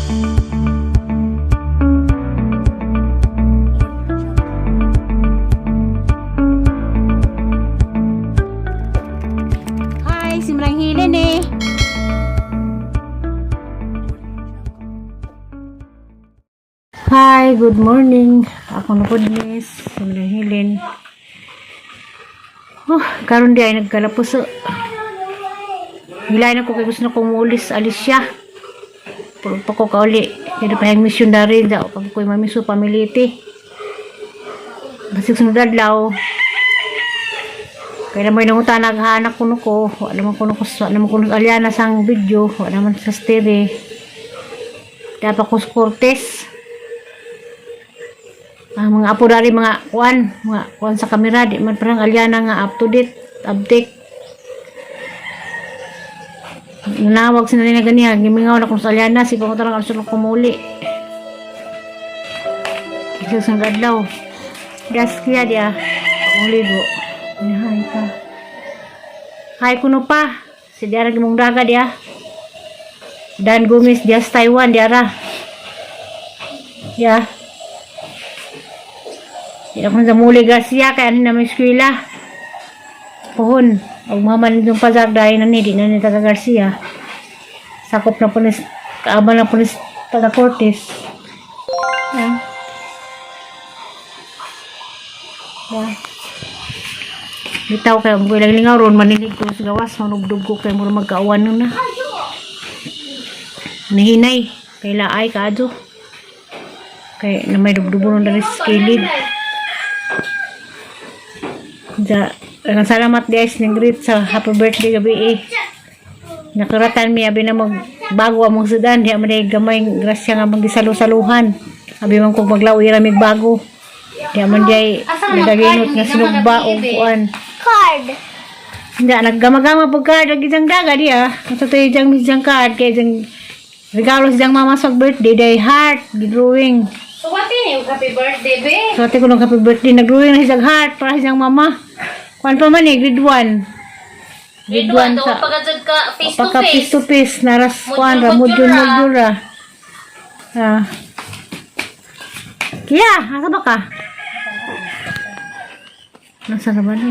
Hi, si Marang Hilen eh. Hi, good morning. Ako na po miss, si Marang Hilen. Oh, karon di ay nagkalapuso. Hilay na ko kay gusto na kong muulis, alis siya. Puro pa ko kauli. Kaya pa yung mission na rin. Daw, pag ko'y mamiso, pamiliti. Basig sunod adlaw. Kaya naman yung nanguta naghahanap kuno ko. Wala naman kuno ko, wala naman kuno aliana sang video. Wala naman sa stereo. Dapat ko sa Cortez. Ang mga apo dari mga kuan sa kamera di man parang aliana nga up to date, update. Nanawag sila nila ganiya, gimingaw na kung sa aliana, si ko tarang also kumuli. Isa sa adlaw. Gas kiya dia. Akong ligo. Hi pa. Hi kuno pa. Si diara gimong daga dia. Dan Gomez dia sa Taiwan diara. Ya. Di ako sa Muli Garcia kay ano namin eskwela. Pohon. Og mama nitong pazar dahil na ni di na ni taga Garcia. Sakop na po ni kaabang na po ni taga Cortez. Ya. Ya. Bitaw kay mo ilang lingaw ron manilig ko sa gawas manugdog ko kay mura magkauwan nun na. Nahinay kay laay kaadto. Kay na may dugdugo nun dali sa kilid. Ja, ang salamat guys ng greet sa happy birthday gabi eh. Nakaratan mi abi na mag bago among sudan di man gamay grasya nga magisalu-saluhan. Abi man kog maglaw ira mig bago. Di man di nagaginot nga sinugba o kuan. Card. Hindi, naggamagama po card lagi diyang daga di ah. Ito tayo diyang diyang card kay diyang regalo sa diyang mama sa birthday day heart drawing. So, what yun yung happy birthday, be? So ate ko nung happy birthday nag-drawing na siyang heart para sa diyang mama. Kuan pa man eh, grade 1. Grade 1, doon pagkajag ka face to Pagka face. face to face, naras kuan ra, Mudyol, mudyol mudyol ra. mudyol ra. Ah. Kia, asa ba ka? Nasa na ba ni?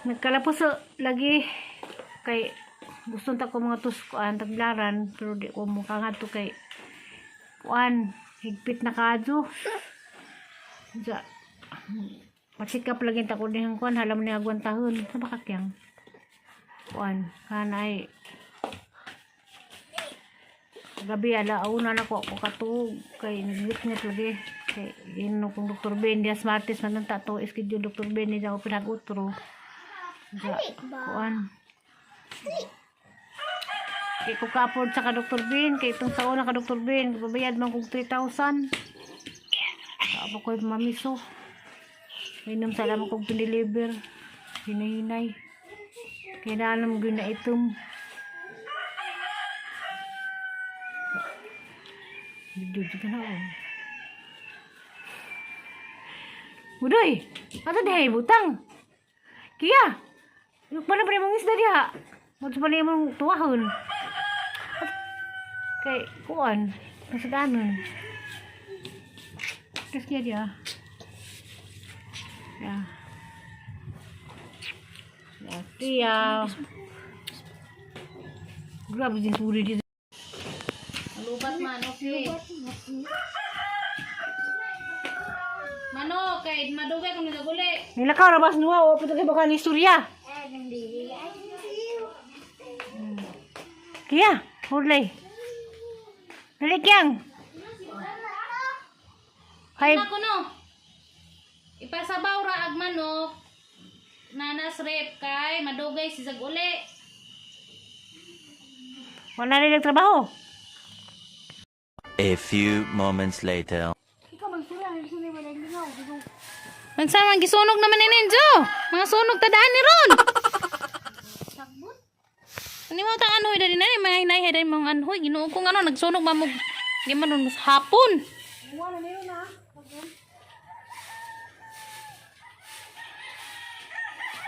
Nagkalapuso lagi kay gusto ta ko mga tuskuan taglaran pero di ko mukha nga to kay kuan higpit na kadyo. Sa pasikap lagi ta ko dihang kuan halam ni agwantahon sa bakakyang kuan kanay gabi ala una na ko ako katuog kay naglitnit lagi kay yun kong Dr. Ben dias Martes man nang tato schedule Dr. Ben ni ako pinag-utro sa kuan kay ko ka-afford sa ka Dr. Ben kay itong sa una ka Dr. Ben babayad man kog 3,000 ako ko'y mamiso. Inom sa lamang kong piniliver. Hinahinay. Kailangan mo na itom. Video ka na oh. Udoy! Ato dihay butang! Kiya! Yung pa na pa mong isda diha. Mo pa na mong tuwahon. Kay kuan. Nasa danon. Terus dia dia. Ya. Ya, Tia. Grabe din suri dito. Lubat man, okay. Mano, kay madugay kung nagaguli. Nilakaw ra bas nuwa o puto kay baka ni Surya. Kia, hurlay. Dali kyang. Hay, Ako no. Ipasabaw ra ag manok. Nanas rep kay madugay si zaguli. wala rin nagtrabaho. A few moments later. Mansa man gisunog naman ni Ninjo. Mga sunog tadaan ni ron. Ani mo tang anhoy dali na ni mga hinay dali mga anhoy Ginoo ko ngano nagsunog mamog di man ron sa hapon.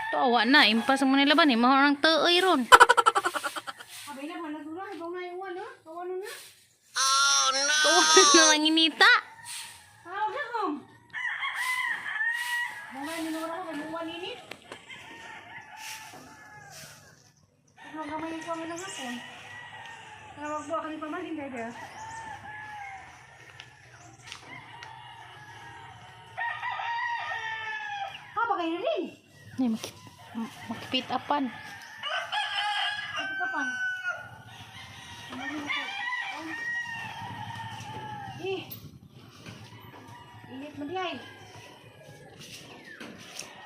Tawa na impas mo nila ba ni mahorang tuoy ron. Nanginita. Ah, wala ko. Mga ninura ko, mga ninit. Ano gamay ko ang ilang hapon? Para magbuha kami pamalin, dede. Ha, baka yun rin. Ay, makipit apan. Ito ka pa. Eh. Init man di ay.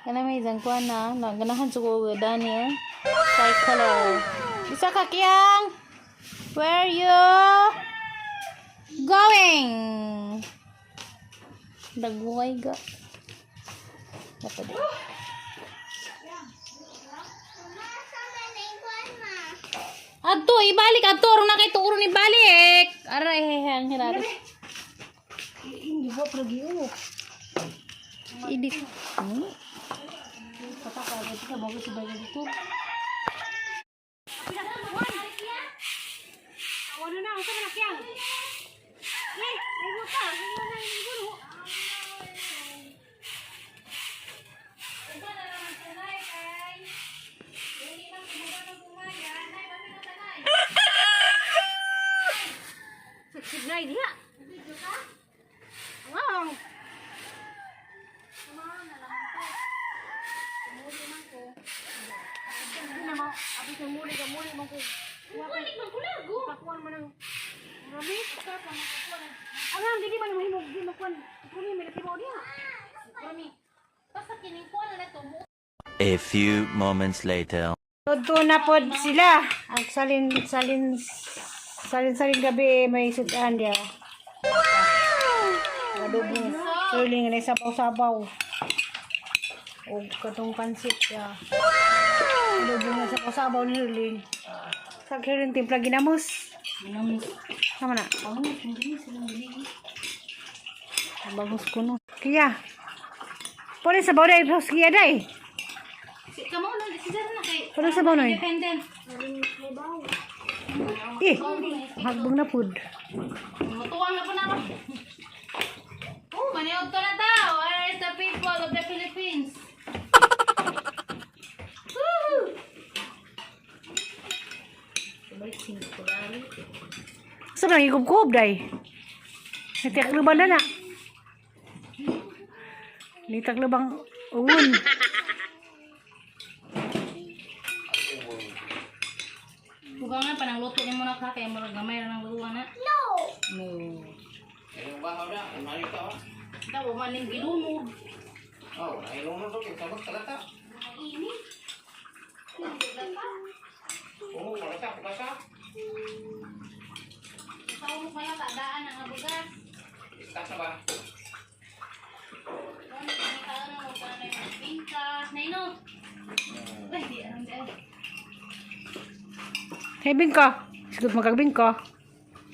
Kana may isang kuan na, naganahan sa ko dani eh. Tricolor. Isa ka kiyang. Where you going? Dagway ga. Dapat di. Adto, ibalik adto aron na kay tuuro ni balik. Aray he ang hirari. Hindi ba pragi Idik. Pataka agad ka bago sa bayan dito. Wala na, unsa man akyang? Eh, ay mo ka, ay mo na yung gulo. Signay diha. Wow. Hindi na mo, abi kay muli ka muli mo ko. Balik man kulago. Pakuan man ang rami. Ang dili man mahimog di makuan. Kuni may natibo diha. Rami. Basta kining kuan na to mo. A few moments later. Todo na pod sila. Ang salin salin salin salin gabi may sudan dia. Adobo. Tuling na sabaw-sabaw. O katong pansit ya. Adobo nga sabaw-sabaw ni Hurling. Sa Hurling timpla ginamos. Ginamos. Tama na. Bangus, hindi sila bili. Bangus kuno. Kiya. Pwede sabaw dai, tapos kiya dai. Si kamo na si Sir na kay. Pwede sabaw noy. Independent. Eh, hagbong na pud. Matuwang na po na ako. Oh, maniod to na tao. Where is the people of the Philippines? Woohoo! Sa nang ikup-kup day. Nagtakluban na na. Nitaklubang uwon. Buka nga, panang luto ni mo na ka, kaya murag gamay ra ng luwa na. No! No. Daw, maning gilunod. Oh, nahilunod to, kay sabag talata. Init. Oo, malata, malata. Ikaw mo kaya tadaan ang abugas. Istas na ba? Ano ka na mo ka na yung bingka. Naino. Ay, di aram di ay. Hebing ka. Sigut magkagbing ka.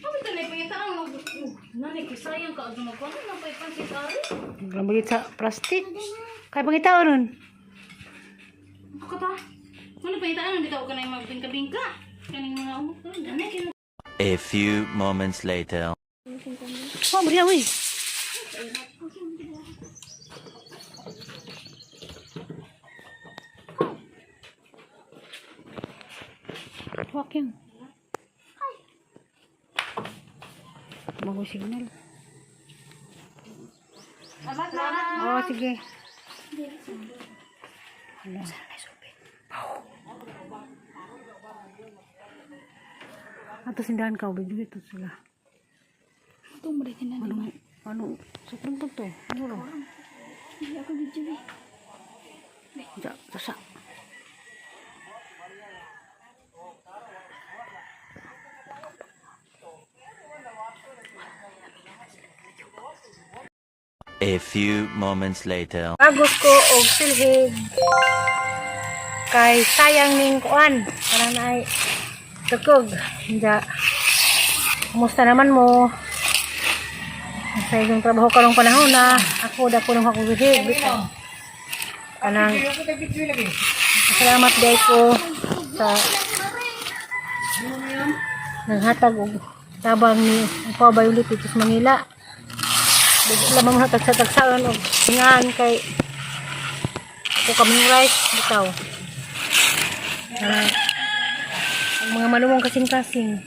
Sabi ka na ipangitaan mo. Nanay, kisayang ka. Ano magkuhan na pa ipansit ari? Lambulit sa plastic. Kaya pangitaon nun. Ano ka ta? Ano pangitaan dito ka na yung magbingka-bingka. Kaning mga umok. Nanay, kinu. A few moments later. Oh, beriya uy. Walking. Bago signal. Salamat na. Oh, sige. Hala. Ato sindahan ka, ubig dito sila. Ito mo rin na. Ano, ano, sa to to. Ano ro? Hindi ako video eh. Ja, sasa. A few moments later. Agos ko og silhig kay sayang ning kuan kanang naay tukog. Hindi. Kumusta naman mo? Sa iyong trabaho karong panahon na ako dako nang ako silhig. Kanang salamat day ko sa nanghatag og Tabang ni Upaw Violet dito sa Manila. Dili lamang mga tagsa-tagsaan og tingahan kay ako kaming rice bitaw. Ah, ang mga malumong kasing-kasing.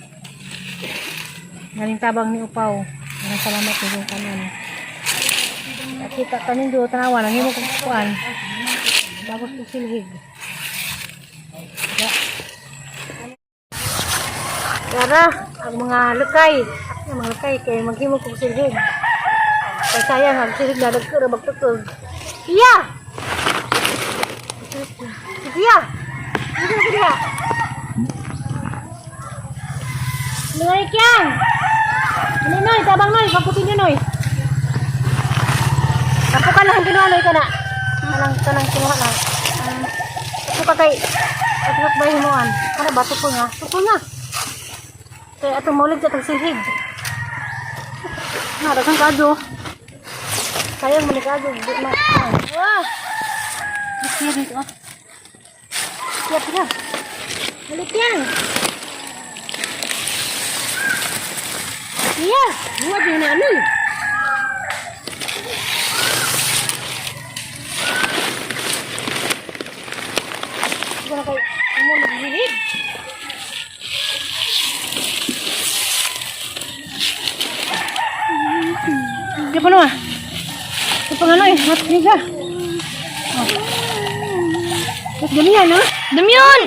Galing tabang ni Upaw. Maraming salamat sa kanan. Nakita kami do tanawa nang himo kong kuan. Tapos ko silhig. Ya. Tara, ang mga lukay, ang mga lukay kay maghimo kong silhig. Kay sayang ang silhig na nagkura magtukog. Iya! Iya! Iya iya. Noy kyang. Ano noy, tabang noy, pagkutin niyo noy. Ako ka lang kinuha noy kana. Kanang kanang kinuha lang. Ako ka kay ato ba himuan. Kana ba tuko nga? Tuko nga. Kay atong maulig sa tagsilhig. Na daghang kado. Sayang man ni kado, di ma. Wah. Siya dito ah. Siya pina. Balik yan. Iya, buat din na ano. Wala kay mo naghihid. Di pa naman. Di pa nga eh. Mat niga. Oh. Mat ganyan ah. Damyon!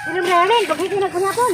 Inom na rin. Pag hindi nagkanyapon.